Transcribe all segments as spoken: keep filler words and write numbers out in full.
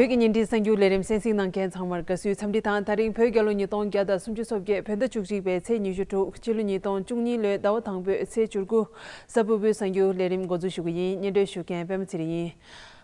བོད་ཀྱི་བརྙན་འཕྲིན་གསར་འགྱུར་ལས་རིམ་གསན་གཟིགས་གནང་མཁན་ཚང་མར་དགའ་བསུའི་འཚམས་འདྲི་དང་། ད་རིང་བོད་རྒྱལ་ལོ་ཉིས་སྟོང་བརྒྱ་དང་སུམ་ཅུ་སོ་བརྒྱད། བོད་ཟླ་བཅུ་གཅིག་པའི་ཚེས་ཉི་ཤུ་དྲུག་སྤྱི་ལོ་ཉིས་སྟོང་བཅུ་གཉིས་ལོའི་ཟླ་བ་དང་པོའི་ཚེས་བཅུ་དགུ། གཟའ་ཕུར་བུའི་གསར་འགྱུར་ལས་རིམ་འགོ་འཛུགས་ཞུ་གི་ཡིན། སྙན་སྒྲོན་ཞུ་མཁན་པད་མ་ཚེ་རིང་ཡིན།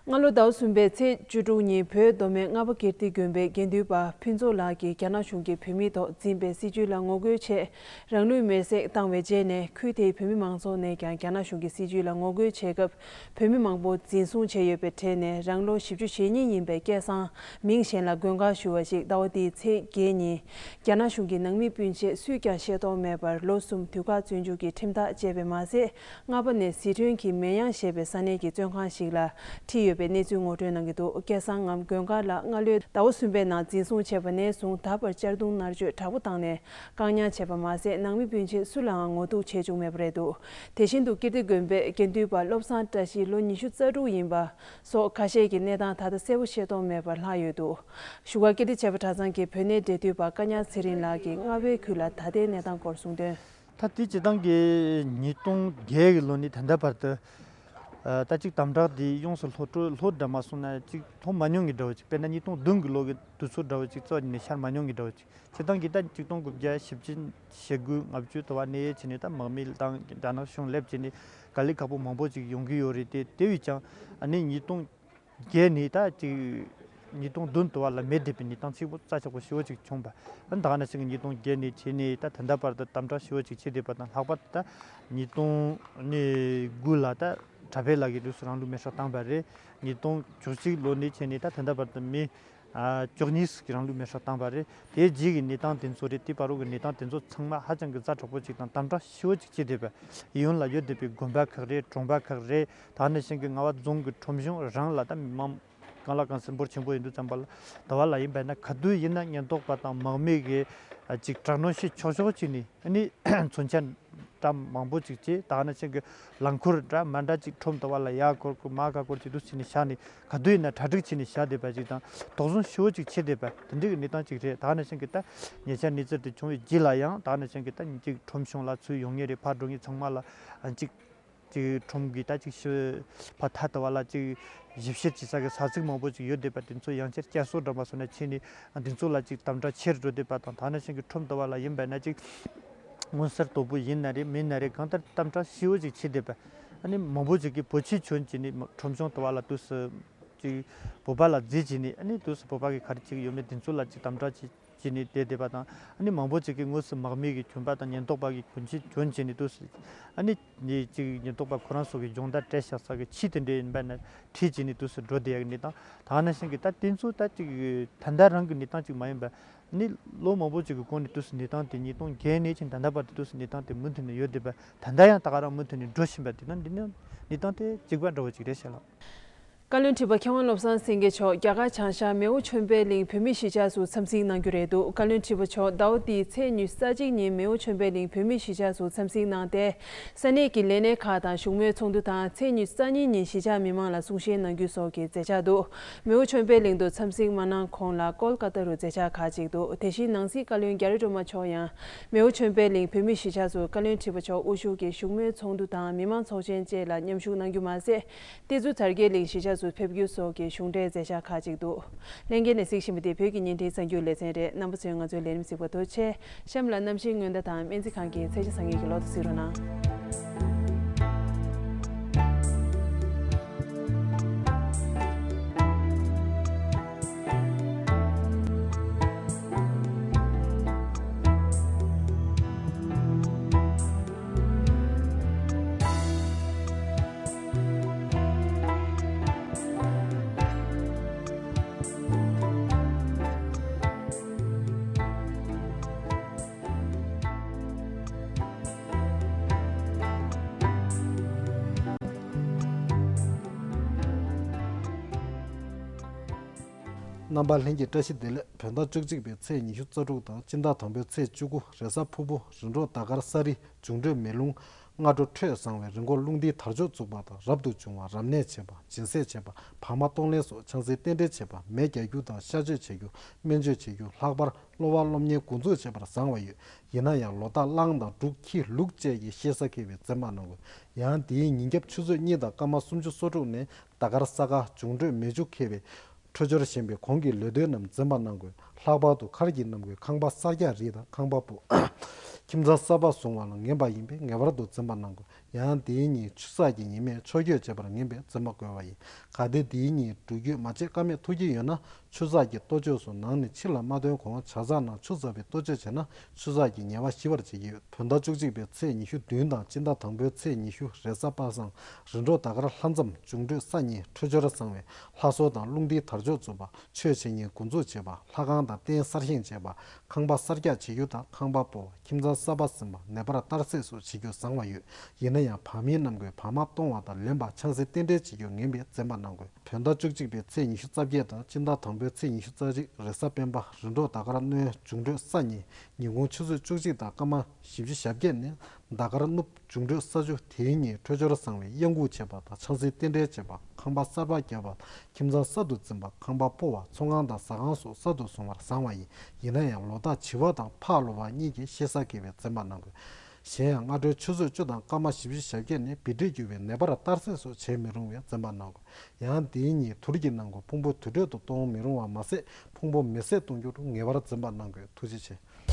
སྔ་ལོ་ཟླ་བ་གསུམ་པའི་ཚེས་བཅུ་དྲུག་ཉིན་བོད་མདོ་སྨད་རྔ་པ་ཀིརྟི་དགོན་པའི་དགེ་འདུན་པ་ཕུན་ཚོགས་ལགས་ཀྱིས་རྒྱ་ནག་གཞུང་གིས་བོད་མིའི་ཐོག་འཛིན་པའི་སྲིད་བྱུས་ལ་ངོ་རྒོལ་ཆེད་རང་ལུས་མེར་སྲེག་བཏང་བའི་རྗེས་ནས། ཁུལ་དེའི་བོད་མི་མང་ཚོགས་ནས་ཀྱང་རྒྱ་ནག་གཞུང་གི་སྲིད་བྱུས་ལ་ངོ་རྒོལ་བྱེད་སྐབས། བོད་མི་མང་པོ་འཛིན་བཟུང་བྱས་ཡོད་པའི་གྲས་ནས། རང་ལོ་བཞི་བཅུ་ཞེ་གཉིས་ཡིན་པའི་སྐལ་བཟང་མིང་གཞན་ལ་མགོན་སྐལ་ཞུ་བ་ཞིག་ཟླ་བ་འདིའི་ཚེས་བརྒྱད་ཉིན། རྒྱ་ནག་གཞུང་གི་ནང་མི་སྤུན་མཆེད་སུས་ཀྱང་ཤེས་རྟོགས་མེད་པར་ལོ་གསུམ་དུས་བཀག་བཙོན་འཇུག་གི་ཁྲིམས་ཐག་བཅད་པས་མ་ཟད། རྔ་པ་ནས་ཟི་ཁྲོན་གྱི་མེ་གཡང་ཞེས་པའི་ས་གནས་ཀྱི་བཙོན་ཁང་ཞིག་ལ་ཁྲིད་ཡོད་པའི་གནས་ཚུལ་ངོ་སྤྲོད་གནང་གི་འདུག་སྐལ་བཟང་ངམ་མགོན་སྐལ་ལགས་སྔ་ལོའི་ཟླ་བ་གསུམ་པའི་ནང་འཛིན་བཟུང་བྱས་པ་ནས་བཟུང་ད་བར་གཅར་རྡུང་མནར་གཅོད་དྲག་པོ་བཏང་ནས། བཀག་ཉར་བྱས་པ་མ་ཟད། ནང་མི་སྤུན་མཆེད་སུ་ལའང་ངོ་ཐུག་བྱེད་བཅུག་མེད་པ་རེད་འདུག་དེ་བཞིན་དུ་ཀིརྟི་དགོན་པའི་དགེ་འདུན་པ་བློ་བཟང་བཀྲ་ཤིས་ལོ་ཉི་ཤུ་རྩ་དྲུག་ཡིན་པ་སོགས་ཁ་ཤས་ཀྱི་གནས་སྟངས་ད་ལྟ་གསལ་པོ་ཤེས་རྟོགས་མེད་པར་ལྷག་ཡོད་འདུག་བཞུགས་སྒར་ཀིརྟི་བྱེས་པ་གྲྭ་ཚང་གི་བོད་གནས་འབྲེལ་མཐུད་པ་བཀའ་ཉག་ཚེ་རིང་ལགས་ཀྱིས་རྔ་བའི་ཁུལ་ལ་ད་ལྟའི་གནས་སྟངས་སྐོར་གསུངས་དོན། ད་ལྟའི་སྤྱིར་བཏང་གི་ཉིས་སྟོང་བརྒྱད་ཀྱི་ལོ་ནས་ད་ལྟ་བར་དུ། ཨ། ད་ཅིག་དམ་དྲག་འདི་ཡོངས་སུ་ལྷོད་འགྲོ་ལྷོད་འདྲ་མ་སོང་ན་ཅིག་ལྷོད་མ་མྱོང་གི་འདྲ་བོ་ཅིག་དཔེར་ན་ཉིས་སྟོང་བདུན་གྱི་ལོ་གི་དུས་ཚོད་འདྲ་བོ་ཅིག་རྩ་བ་ཉིད་ནས་ཤར་མ་མྱོང་གི་འདྲ་བོ་ཅིག་སྤྱིར་བཏང་གི་ད་ཆིག་སྟོང་དགུ་བརྒྱ་བཞི་བཅུ་ཞེ་དགུ་ལྔ་བཅུ་དུ་བ་ནས་བྱས་ནས་ད་དམག་མི་དང་རྒྱ་ནག་གཞུང་སླེབས་བྱས་ནས་དཀའ་ལས་ཁག་པོ་མང་པོ་ཅིག་ཡོང་གི་ཡོད་རེད་དེ། དེ་བས་ཀྱང་ཨ་ནི་ཉིས་སྟོང་བརྒྱད་ནས་ད་ཅིག་ཉིས་སྟོང་བདུན་དུ་བ་ལ་མེ་བསྡད་པའི་གནས་སྟངས་ཚིག་པོ་རྩ་ཆག་པོ་ཞེ་བོ་ཅིག་བྱུང་བ། ཨ་ནི་ད་ག་ནང་བཞིན་གྱི་ཉིས་སྟོང་བརྒྱད་ནས་བྱས་ནས་ད་ད་ལྟ་བར་དུ་དམ་དྲག་ཞེ་བོ་ཅིག་བྱས་བསྡད་པ་དང་། ལྷག་པར་དུ་ད་ཉིས་སྟོང་དགུ་ལ་ད་གྲྭ་པའི་ལག་གི་དུས་སུ་རང་ལུས་མེར་སྲེག་བཏང་བ་རེད། ཉིས་སྟོང་བཅུ་གཅིག་ལོ་ནས་བྱས་ནས་ད་ད་ལྟ་བར་དུ་མི། ཨ། བཅུ་གཉིས་ཀྱིས་རང་ལུས་མེར་སྲེག་བཏང་བ་རེད། དེའི་རྗེས་ཀྱི་གནས་སྟངས་དེ་ཚོ་རེད། དེ་བར་རོགས་ཀྱི་གནས་སྟངས་དེ་ཚོ་ཚང་མ་ཧ་ཅང་གི་ཛ་དྲག་པོ་ཅིག་དང་དམ་དྲག་ཞེ་བོ་ཅིག་བྱས་བསྡད་པ། ཡུན་ལ་ཡོད་བསྡད་པའི་དགོན་པ་ཁག་རེད། གྲོང་པ་ཁག་རེད། ད་ནང་བཞིན་གྱི་རྔ་བ་རྫོང་གི་ཁྲོམ་གཞུང་རང་ལ་ད་མི་མང་གང་ལ་གང་འཚམ་འབོར་ཆེན་པོ་ཡིན་དུས་ཙམ་པ་ལ། ད་བར་ལ་ཡིན་པ་ན་ག་དུས་ཡིན་ན་ཉེན་རྟོག་པ་དང་དམག་མི་གིས་ཅིག་དྲག་གནོན་བྱེད་ཆོག་ཆོག་བྱས་ནས། ཨ་ནི་མཚོན་ཆ་འདྲ་མང་པོ་ཅིག་བྱས། ད་ག་ནང་བཞིན་གྱི་རླངས་འཁོར་འདྲ་མ་འདྲ་ཅིག་ཁྲོམ་དུ་བ་ལ་ཡར་སྐོར་དགོས་མར་ག་སྐོར་བྱེད་དུས་བྱས་ནས་བཞག་ནས། ག་དུས་ཡིན་ན་གྲ་སྒྲིག་བྱས་ནས་བཞག་བསྡད་པ་ཅིག་དང་། དོགས་ཟོན་ཞེ་བོ་ཅིག་བྱས་བསྡད་པ་དེ་འདྲའི་གི་གནས་སྟངས་ཅིག་རེད། ད་ག་ནང་བཞིན་གྱི་ད་ཉེ་ཆར་གནས་ཚུལ་དེ་བྱུང་བའི་རྗེས་ལ་ཡང་། ད་ག་ནང་བཞིན་གྱི་ད་ཅིག་ཁྲོམ་གཞུང་ལ་ཚུར་ཡོང་མཁན་རེད། ཕར་འགྲོ་མཁན་ཚང་མ་ལ་ཅིག་ཅིག་ཁྲོམ་གྱི་ད་ཅིག་ཤི་ཕ་ཐ་དུ་བ་ལ་ཅིག་ཞིབ་བཤེར་བྱེད་ས་གི་ས་ཚིགས་མང་པོ་ཅིག་ཡོད་བསྡད་པ་དེ་ཚོ་ཡང་བསྐྱར་བསྐྱར་གསོ་འདྲ་མ་སོང་ན་བྱས་ནས། འདི་ཚོ་ལ་ཅིག་དམ་དྲག་ཆེར་འགྲོ་བསྡད་པ་དང་། ད་ག་ནང་བཞིན་གྱི་ཁྲོམ་དུ་བ་ལ་ཡིན་པ་ན་ཅིག་མངོན་གསལ་དོད་པོ་ཡིན་ན་རེད། མིན་ན་རེད། གང་ལྟར་དམ་དྲག་ཞེ་བོ་ཅིག་བྱེད་བསྡད་པ། ཨ་ནི་མང་པོ་ཅིག་གིས་བོད་ཆས་གྱོན་བྱས་ནས་ཁྲོམ་གཞུང་དུ་བ་ལ་དུས་སུ་ཅིག་བོད་པ་ལ་བརྫིས་བྱས་ནས། ཨ་ནི་དུས་སུ་བོད་པ་གི་ག་རེ་ཅིག་ཡོད་མེད་དེ་ཚོ་ལ་ཅིག་དམ་དྲག་བྱེད་བྱས་ནས་བསྡད་བསྡད་པ་དང་། ཨ་ནི་མང་པོ་ཅིག་གིས་དངོས་སུ་དམག་མི་གི་གྱོན་པ་དང་ཉེན་རྟོག་པ་གི་གྱོན་ཆས་གྱོན་བྱས་ནས་དུས་སུ། ཨ་ནི་ཅིག་ཉེན་རྟོག་པ་ཁོ་རང་ཚོ་གི་སྦྱོང་བརྡར་སྤྲད་བཞག་ས་གི་ཆས་དེ་འདྲ་ཡིན་པ་ན་ཁྲིད་བྱས་ནས་དུས་སུ་འགྲོ་བསྡད་ཡག་གི་གནས་སྟངས། ད་ག་ནང་བཞིན་གྱི་ད་དེ་ཚོ་ད་ཅིག་ད་ལྟ་རང་གི་གནས་སྟངས་ཅིག་མ་ཡིན་པ། ཨ་ནི་ལོ་མང་པོ་ཅིག་གི་གོང་ནས་དུས་སུ་གནས་སྟངས་དེ། ཉིས་སྟོང་བརྒྱད་ནས་ཕྱིན་ད་ལྟ་བར་དུ་དུས་སུ་གནས་སྟངས་དེ་མུ་མཐུད་ནས་ཡོད་བསྡད་པ། ད་ལྟ་ཡང་ད་ག་རང་མུ་མཐུད་ནས་འགྲོ་བཞིན་པ་དེ་ན། འདི་ནི་གནས་སྟངས་དེ་གཅིག་པ་འདྲ་བོ་ཅིག་རེད་ཤག་ལགས། བཀའ་བློན་ཁྲི་པ་མཁས་དབང་བློ་བཟང་སེང་གེ་མཆོག་རྒྱ་གར་བྱང་ཤར་མེའོ་ཆོས་འཕེལ་གླིང་བོད་མིའི་གཞིས་ཆགས་སུ་འཚམས་གཟིགས་གནང་རྒྱུ་རེད་འདུག་བཀའ་བློན་ཁྲི་པ་མཆོག་ཟླ་བ་འདིའི་ཚེས་ཉི་ཤུ་རྩ་གཅིག་ཉིན་མེའོ་ཆོས་འཕེལ་གླིང་བོད་མིའི་གཞིས་ཆགས་སུ་འཚམས་གཟིགས་གནང་སྟེ། ས་གནས་ཀྱི་ལས་སྣེ་ཁག་དང་བཞུགས་མོལ་ཚོགས་འདུ་དང་། ཚེས་ཉི་ཤུ་རྩ་གཉིས་ཉིན་གཞིས་ཆགས་མི་མང་ལ་གསུང་བཤད་གནང་རྒྱུ་སོགས་ཀྱི་མཛད་འཆར་འདུག་མེའོ་ཆོས་འཕེལ་གླིང་དུ་འཚམས་གཟིགས་མ་གནང་གོང་ལ་ཀོལ་ཀ་ཏ་རུ་མཛད་འཆར་ཁག་ཅིག་འདུག་དེ་བཞིན་ནང་སྲིད་བཀའ་བློན་རྒྱ་རི་སྒྲོལ་མ་མཆོག་ཡང་མེའོ་ཆོས་འཕེལ་གླིང་བོད་མིའི་གཞིས་ཆགས་སུ་བཀའ་བློན་ཁྲི་པ་མཆོག་དབུ་བཞུགས་ཀྱིས་བཞུགས་མོལ་ཚོགས་འདུ་དང་མི་མང་ཚོགས་ཆེན་བཅས་ལ་མཉམ་ཞུགས་གནང་རྒྱུ་མ་ཟད། བསྟན་འཛིན་དར་རྒྱས་གླིང་གཞིས་ཆགས་སུ་ཕེབས་རྒྱུ་སོགས་ཀྱི་གཞུང་འབྲེལ་མཛད་འཆར་ཁག་ཅིག་འདུག་ལྷན་རྒྱས་ནས་གཟིགས་བཞིན་པ་འདི་བོད་ཀྱི་བརྙན་འཕྲིན་གསར་འགྱུར་ལེ་ཚན་རེད། རྣམ་པ་ཚོས་ང་ཚོའི་ལས་རིམ་གཟིགས་པར་ཐུགས་རྗེ་ཆེ། གཤམ་ལ་གནམ་གཤིས་སྔོན་བརྡ་དང་སྨན་རྩིས་ཁང་གི་ཚད་གཞི་བཟང་ངན་གྱི་ལོ་ཐོ་གཟིགས་རོགས་གནང་། རྣམ་པ་ལྷན་རྒྱས་བཀྲ་ཤིས་བདེ་ལེགས། བོད་ཟླ་བཅུ་གཅིག་པའི་ཚེས་ཉི་ཤུ་རྩ་དྲུག་དང་སྤྱི་ཟླ་དང་པོའི་ཚེས་བཅུ་དགུ། རེས་གཟའ་ཕུར་བུ། རིམ་གྲོ་ཟླ་སྐར་ས་རི། འབྱུང་འཕྲོད་མེ་རླུང་། སྔ་དྲོ་འཕྲོད་བཟང་བའི་རི་མགོར་རླུང་རྟའི་དར་ལྕོག་འཛུགས་པ་དང་། རབ་ཏུ་བྱུང་བ། རབ་གནས་བྱེད་པ། སྦྱིན་སྲེག་བྱེད་པ། བག་མ་གཏོང་ལེན་སོགས་ཕྱག་འཚལ་རྟེན་འབྲེལ་བྱེད་པ། མེ་རྒྱག་རྒྱུ་དང་གཤག་བཅོས་བྱེད་རྒྱུ། སྨན་བཅོས་བྱེད་རྒྱུ། ལྷག་པར་གློ་བ་གློ་གཉན་འགོ་འཛུགས་བྱེད་པར་བཟང་བ་ཡོད། ཡིན་ན་ཡང་ལོ་རྟགས་གླང་དང་འབྲུག་ཁྱི་ལུག་བཅས་ཀྱི་ཤེས་བྱ་མཁས་པའི་མཛད་པ་གནང་དགོས། ཡང་དེའི་ཉིན་རྒྱབ་ཆུ་ཚོད་གཉིས་དང་སྐར་མ་སུམ་ཅུ་སོ་དྲུག་ནས་ཟླ་སྐར་ས་ག་འབྱུང་འཕྲོད་མེ་ཆུ་མཁས་པའི་ འཕྲོད་སྦྱོར་ཞན་པའི་གོང་གི་ལོ་ཐོའི་རྣམས་འཛིན་པ་གནང་དགོས། ལྷག་པར་དུ་མཁར་གྱི་རྣམ་ཀུན་ཁང་པ་གསར་རྒྱག་རིགས་དང་ཁང་པ་སྤོ། ཁྱིམ་ཚང་གསར་པ་བཟུང་བ་ལ་ངན་པ་ཡིན་པས་ངེས་པར་དུ་འཛིན་པ་གནང་དགོས། ཡང་དེའི་ཉིན་ཆུ་ཚགས་ཀྱི་ཉི་མས་ཆོས་སྐྱོད་བྱེད་པར་ངན་པས་འཛིན་པ་བཀོལ་བ་ཡིན། གལ་ཏེ་དེའི་ཉིན་སྒྲུབ་བརྒྱུད་མ་བྱེད་ཀ་མེད་ཐུག་གི་ཡོད་ན། ཆུ་ཚགས་ཀྱི་གཏོ་བཅོས་སུ་ནང་ནས་ཕྱི་ལ་མ་ཐོན་གོང་ཇ་ཚགས་ནང་ཆུ་ཚ་བའི་གཏོ་བཅོས་བྱས་ན་ཆུ་ཚགས་ཀྱི་ཉེས་པ་ཞི་བར་བྱེད་ཀྱི་ཡོད། བོད་ཟླ་བཅུ་གཅིག་པའི་ཚེས་ཉི་ཤུ་བདུན་དང་སྤྱི་ཟླ་དང་པོའི་ཚེས་ཉི་ཤུ་རེས་གཟའ་པ་སངས། རི་འབྲོག་ཟླ་སྐར་ལྷ་མཚམས། འབྱུང་འཕྲོད་ས་གཉིས། འཕྲོད་སྦྱོར་བཟང་བས་ལྷ་གསོལ་དང་རླུང་རྟའི་དར་ལྕོག་འཛུགས་པ། ཆོས་བྱེད་མཁན་འགོ་འཛུགས་བྱེད་པ། ལྷ་ཁང་དང་རྟེན་གསར་བཞེངས་བྱེད་པ། ཁང་པ་གསར་རྒྱག་བྱེད་རྒྱུ་དང་ཁང་པ་སྤོ་བ། ཁྱིམ་ཚང་གསར་པ་ཟིན་པ། ནད་པར་གཏར་སྲེག་སོགས་བྱེད་རྒྱུ་བཟང་བ་ཡོད། ཡིན་ན་ཡང་བག་མའི་རྣམ་ཀུན་བག་མ་གཏོང་བ་དང་ལེན་པ། ཆང་སའི་རྟེན་འབྲེལ་བྱེད་རྒྱུ་ངན་པས་འཛིན་པ་གནང་དགོས། བོད་ཟླ་བཅུ་གཅིག་པའི་ཚེས་ཉི་ཤུ་རྩ་བརྒྱད་དང་སྤྱི་ཟླ་དང་པོའི་ཚེས་ཉི་ཤུ་རྩ་གཅིག་རེས་གཟའ་སྤེན་པ། རི་འབྲོག་ཟླ་སྐར་སྣོན། འབྱུང་འཕྲོད་ས་གཉིས། ཉིན་གུང་ཆུ་ཚོད་བཅུ་གཅིག་དང་སྐར་མ་བཞི་བཅུ་ཞེ་བརྒྱད་ནས་ཟླ་སྐར་སྣུབ། འབྱུང་འཕྲོད་ས་བཅུ། དེའི་ཉིན་འཕྲོད་སྦྱོར་བཟང་བས་གཡང་འགུགས་བྱེད་པ་དང་ཆང་སའི་རྟེན་འབྲེལ་བྱེད་པ། ཁང་པ་གསར་པ་བརྒྱབ་པ། ཁྱིམ་ཚང་གསར་དུ་འཛིན་པ། ཁང་པ་སྤོ་བ། ཚོང་ཁང་དང་ཟ་ཁང་སོགས་གསར་དུ་བཟུང་བར་བཟང་བ་ཡིན། ཡིན་ན་ཡང་ལོ་རྟགས་བྱི་བ་དང་ཕག་ལོ་བ་གཉིས་ཀྱིས་ཤེས་གསལ་དགེ་བའི་འཛིན་པ་གནང་དགོས། གཞན་ཡང་སྔ་དྲོའི་ཆུ་ཚོད་བཅུ་དང་སྐར་མ་བཞི་བཅུ་ཞེ་བརྒྱད་ནས་བི་ཏྲི་རྒྱུ་བའི་ནད་པར་གཏར་སྲེག་སོགས་བྱེད་མི་རུང་བའི་འཛིན་པ་གནང་དགོས། ཡང་དེའི་ཉིན་དུར་གྱི་ནང་ཁུལ་ཕུང་པོ་དུར་ཁྲོད་དུ་གཏོང་མི་རུང་བ་མ་ཟད་ཕུང་པོ་མེ་བསྲེགས་གཏོང་རྒྱུར་ངེས་པར་འཛིན་པ་གནང་དགོས། ཐུགས་རྗེ་ཆེ།